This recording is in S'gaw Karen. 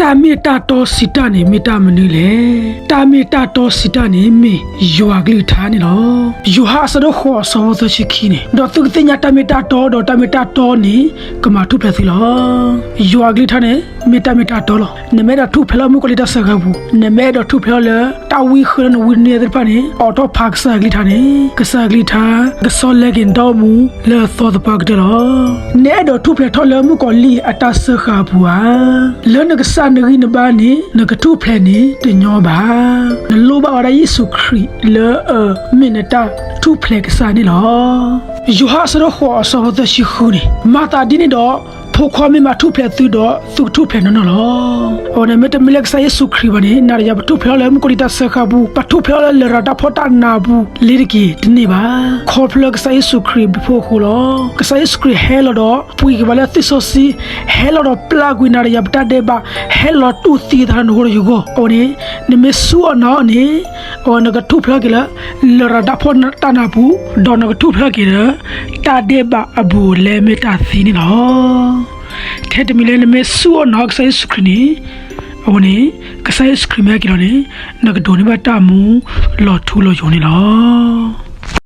တၢ်မ့ၢ်တၢ်တီစံးတၢ်န့ၣ် မ့ၢ်တၢ်မနုၤလဲၣ်. တၢ်မ့ၢ်တၢ်တီစံးတၢ်န့ၣ် မ့ၢ်ယွၤကလုၢ်ကထါန့ၣ်လီၤ. ယိၤဟၣ်အဆၢဒိၣ်ဃိးအဆၢဖိသၢဆံခံန့ၣ်, ဒီးသုကသ့ၣ်ညါတၢ်မ့ၢ်တၢ်တီ, ဒီးတၢ်မ့ၢ်တၢ်တီန့ၣ် ကမၤထူၣ်ဖျဲးသုလီၤ. ယွၤကလုၢ်ကထါန့ၣ် မ့ၢ်တၢ်မ့ၢ်တၢ်တီလီၤ. နမ့ၢ်အဲၣ်ဒိးထူၣ်ဖျဲးလၢမုၣ်ကီၤလံၢ်တၢ်စၢဃာ်ပူၤ, နမ့ၢ်အဲၣ်ဒိးထူၣ်ဖျဲးထီၣ်လၢတၢ်ဝံဃၢလၢနဝံနံၤသ့ၣ်တဖၣ်န့ၣ်, အိးထီၣ်ဖးကစၢ်ယွၤကလုၢ်ကထါန့ၣ်, ကစၢ်ယွၤကလုၢ်ကထါ ကဆီလဲက့ၤနတၢ်အိၣ်မူလၢအသီသပှၢ်ကတၢၢ်လီၤ. နအဲၣ်ဒိးထူၣ်ဖျဲးထီၣ်လၢမုၣ်ကီၤလံၢ်အတၢ်စၢဃာ်အပူၤဧါ. လၢနကစၢ်နဂံၢ်နဘါန့ၣ် နကထူၣ်ဖျဲးန့ၣ်တညီဘၣ်. နလိၣ်ဘၣ်ဝဲဒၣ်ယ့ၣ်ၡူးခရံာ်လၢအမ့ၢ်နတၢ်ထူၣ်ဖျဲးကစၢ်န့ၣ်လီၤ. ယိၤဟၣ်အဆၢဒိၣ်ဃိးအဆၢဖိသၢဆံဃုန့ၣ်, မၤသးဒ်န့ၣ်ဒီး ဖိခွါမ့ၢ်မၤထူၣ်ဖျဲးသုဒီး သုကထူၣ်ဖျဲးနီၢ်နီၢ်လီၤ. အဝဲန့ၣ်မ့တမ့ၢ်လၢကစၢ်ယ့ၣ်ၡူးခရံာ်ဘၣ်န့ၣ်, နၤဒီးယၤပထူၣ်ဖျဲးထီၣ်လၢမုၣ်ကီၤလံၢ်တၢ်စၢဃာ်ပူၤ, ပထူၣ်ဖျဲးထီၣ်လၢလရာ်တၢ်ဖှီၣ်တၢ်နးပူၤလ့ၤတက့ၢ်, တန့ၢ်ဘၣ်. ခီဖျိလၢကစၢ်ယ့ၣ်ၡူးခရံာ်အဘျုးအဖှိၣ်အဃိလီၤ. ကစၢ်ယ့ၣ်ၡူးခရံာ်ဟဲလီၤဒီးပှ့ၤက့ၤပှၤလၢအသွံၣ်စီဆှံ, ဟဲလီၤဒီးပျၢ်ကွံာ်နၤဒီးယၤပတၢ်ဒဲးဘး, ဟဲလီၤတူၢ်သံအသးလၢနဂီၢ်ဒီးယဂီၢ်. အဝဲန့ၣ် နမ့ၢ်ဆူၣ်အီၣ်နာ်အီၤန့ၣ်, အဝဲနကထူၣ်ဖျဲးထီၣ်က့ၤလၢ လရာ်တၢ်ဖှီၣ်တၢ်နးပူၤ, ဒီးနကထူၣ်ဖျဲးထီၣ်က့ၤလၢ တၢ်ဒဲးဘးအဘူးအလဲမ့ၢ်တၢ်သံန့ၣ်လီၤ. ထဲတမံၤလၢနမ့ၢ်ဆူၣ်အီၣ်နာ်အီၤကစၢ်ယ့ၣ်ၡူးခရံာ်န့ၣ်, အဝဲန့ၣ် ကစၢ်ယ့ၣ်ၡူးခရံာ်မ့ၢ်ဟဲက့ၤလီၤန့ၣ်, နကဒိးန့ၢ်ဘၣ်တၢ်မူလီၤထူလီၤယိာ်န့ၣ်လီၤ.